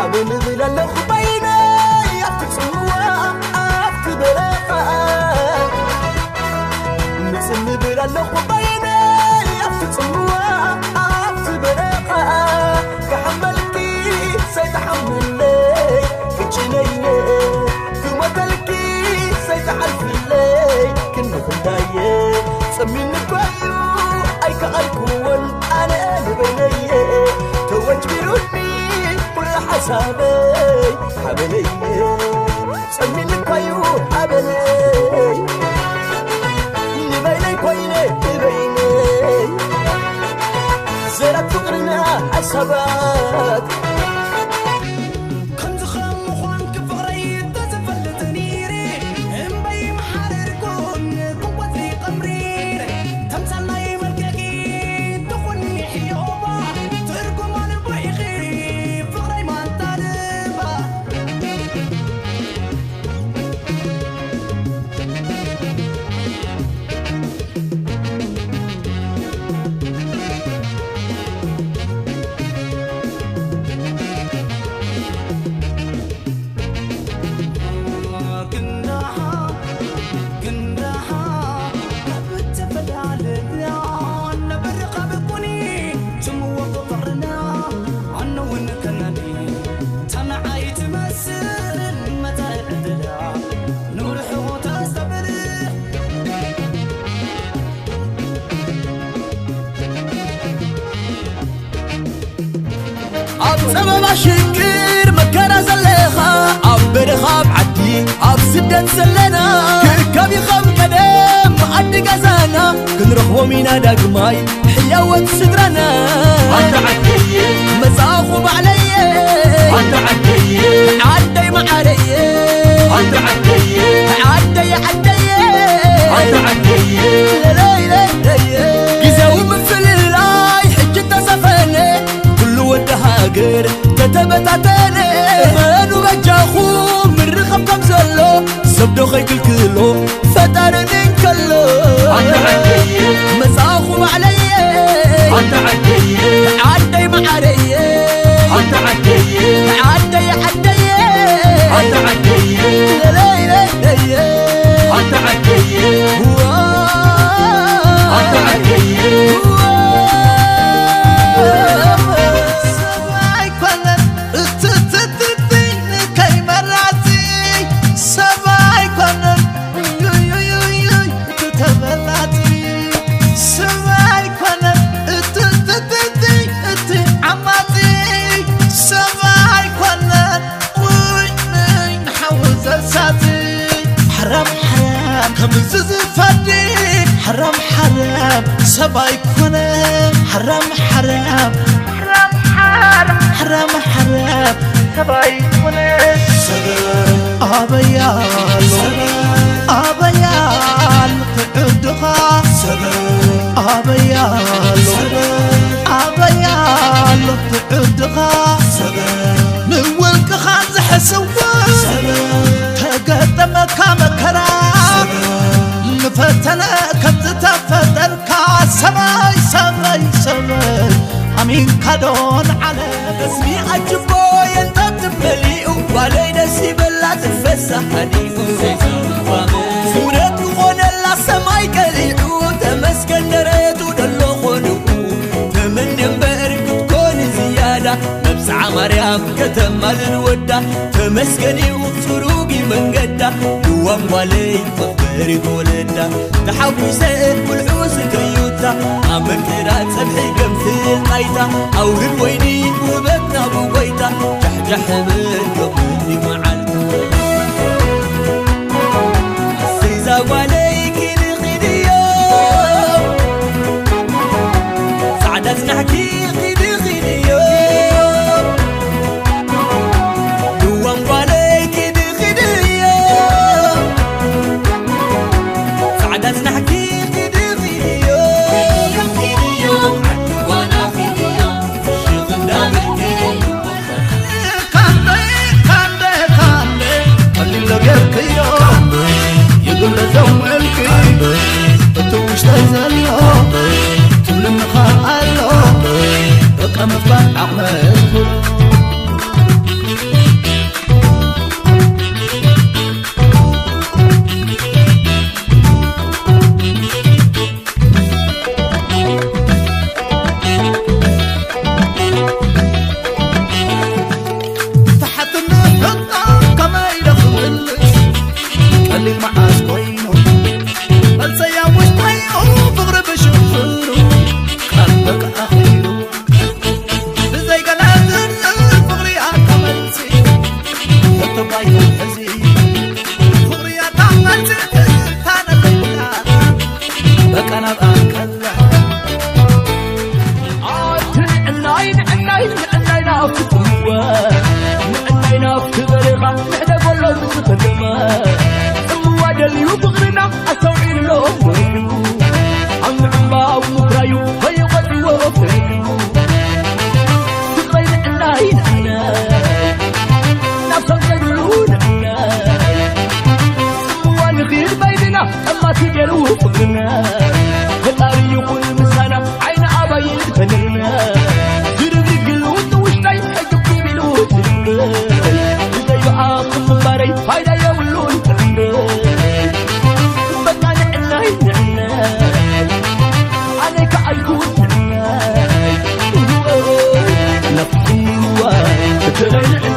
ኣበ ንብል ኣለኹ በይነይ ኣብቲ ጽምዋ ኣብቲ በረኻ። ንጽም ንብል ኣለኹ በይነይ ኣብቲ ጽምዋ ኣብቲ በረኻ። ክሓመልኪ ዘይትሓምለይ ክጭነየ ክሞተልኪ ዘይትዓርፍለይ ክንዲ ክንዳየ። ጸሚኒ እኳ እዩ ኣይከኣልኩዎን ኣነ ንበይነየ። ተወጅቢሩኒ ኩሉ ሓሳበይ ሓበነየ። ጸሚኒ እኳ እዩ ሓበነይ ንበይነይ ኮይነ ንበይነይ። ዘራት ፍቕርና ሓሳባት ከምዚ ከም ምዃንኪ ፍቕረይ እንተዝፈልጥ ነይረ፣ እምበይ ምሓረርኩን ቁንቆጽሪ ቀምሪረ። ተምሳል ናይ መልክዕኪ ትኹኒ ሕዮባ፣ ትርጉማ ልቦ ኢኺ ፍቕረይ ማንታ ልባ። ክንዳኻ፣ ክንዳኻ፣ ካብ እተፈላለና ነብር ካብ ኩኒ፣ ትምወቕ ፍቕርና፣ ኣነ እውን ከናኒ፣ እታ ንዓይ ትመስል መጻኢ ዕድላ፣ ንርሑቕ ተስተብርህ። ኣብ ጸበባ ሽግር መከራ ዘለኻ፣ ኣብ በረኻ ኣብ ዓዲ ኣብ ስደት ዘለና፣ ክእከብ እዩ ከም ቀደም መኣዲ ገዛና፣ ክንረኽቦም ኢና ዳግማይ ሕያወት ስድራና። ኣንታ ዓደየ፣ መጻኹ ባዕለየ፣ ኣንታ ዓደየ፣ ዓደይ መዓረየ፣ ኣንታ ዓደየ፣ ዓደየ ዓደየ፣ ኣንታ ዓደየ፣ ለለይ ለለየ። ግዜያዊ ምፍልላይ ሕጂ ተሰፈነ፣ ኩሉ ወዲ ሃገር ተተበታተነ። እመኑ በጃኹም ምርኻብ ከም ዘሎ፣ ሰብ ዶ ከይክልክሎ ፈጣሪ እንከሎ። ኣንታ ዓደየ፣ መጻኹ ባዕለየ፣ ኣንታ ዓደየ፣ ዓደይ መዓረየ፣ ኣንታ ዓደየ፣ ዓደየ ዓደየ፣ ኣንታ ዓደየ፣ ለለይ ለለየ፣ ኣንታ ዓደየ፣ ዋ፣ ኣንታ ዓደየ። ሰብ ኣይኮነን እትትትቲ ከይመራጺ፣ ሰብ ኣይኮነን ዩዩዩዩይ እቲ ተመራጺ፣ ሰብ ኣይኮነን እትትትቲ እቲ ዓማጺ፣ ሰብ ኣይኮነን ውይ ንይ ንሓዊ ዘሳጺ። ሓራም ሓራም ከምዚ ዝፈዲ ሓራም ሓራም ሰብ ኣይኮነ። ሓራም ሓራም ሓራም ሓራም ሰብ ኣይኮነ። ኣበይ ኣሎ ኣበይ ኣሎ ትዕድኻ ኣበይ ኣሎ ኣበይ ኣሎ ትዕድኻ ንውልቅኻ ዝሕስዋ ተገጠመካ መከራ ንፈተነ ከም ዝተፈጠርካ ሰማይ ሰማይ ሰማይ ኣሚንካ ዶን ዓለ እስሚ ኣጅቦ የንጠብጥብ መሊኡ ጓለይ ደስ ይበላ ትፈሳ ሃዲኡ ዙረት ዝኾነላ ሰማይ ቀሊዑ ተመስገን ደረቱ ደሎ ኾንኡ ተመን እምበር ክትኮኒ ዝያዳ መብጽዓ ማርያም ከተማልድ ወዳ ተመስገን እዩ ጽሩጊ መንገዳ ልዋም ጓለይ መኽበሪ ወለዳ ተሓጒሰ ብልዑ ዝከዩታ ኣብ መንቅራ ጸብሒ ገምስል ጣይታ ኣውርድ ወይኒ ውበት ናቡ ጎይታ ጃሕጃሕ ብል ሎሚ መዓልቲ እዛ ጓለይ ኪዲ ኺድዮ ጻዕዳ ጽናሕኪ ኺዲ ኺድዮ ልዋም ጓለይ ኪዲ ኺድዮ ጻዕዳ ጽናሕኪ ኺዲ ኺድዮ ኪድዮ ዓዲ ጓና ኺድዮ ሽቕ እንዳበልኪ ካምበ ካምበ ካምበ ቀሊሎ ጌርክዮ ይግለ ዘውዕልኪ እቲ ውሽጠይ ዘሎ ትብልንኻ ኣሎ በቃ ምፍቃር ዓቕመ ንሕደጎሎም እዚ ከተማ። ጽምዋ ደልዩ ፍቕርና ኣስተውዒልሎም ወሪዱ። ኣብ ምዕንባቡ ምፍራዩ ፈሊቑ ቀጺዎ ፈሪዱ። ፍቕረይ ንዕናይ ንዕናይ። ናብ ሰምተዱሉ ንዕናይ። ጽምዋ ንኺድ በይንና ጠማቲ ገይሩ ፍቕርና። ፈጣሪ ይኹን ምሳና ዓይኒ ኣባይ ይድፈንልና። ዝርግርግ ልውጥ ውሽጣይ ሕግብ ቢሉ ትንበይ። ብዘይ ብኣኹም ምንባረይ ፋይዳ የብሉን ትንበይ። በቃ ንዕናይ ንዕናይ። ኣነይ ከኣልኩ ንዕናይ። ናፍቕዋ እትረይ ንዕናይ።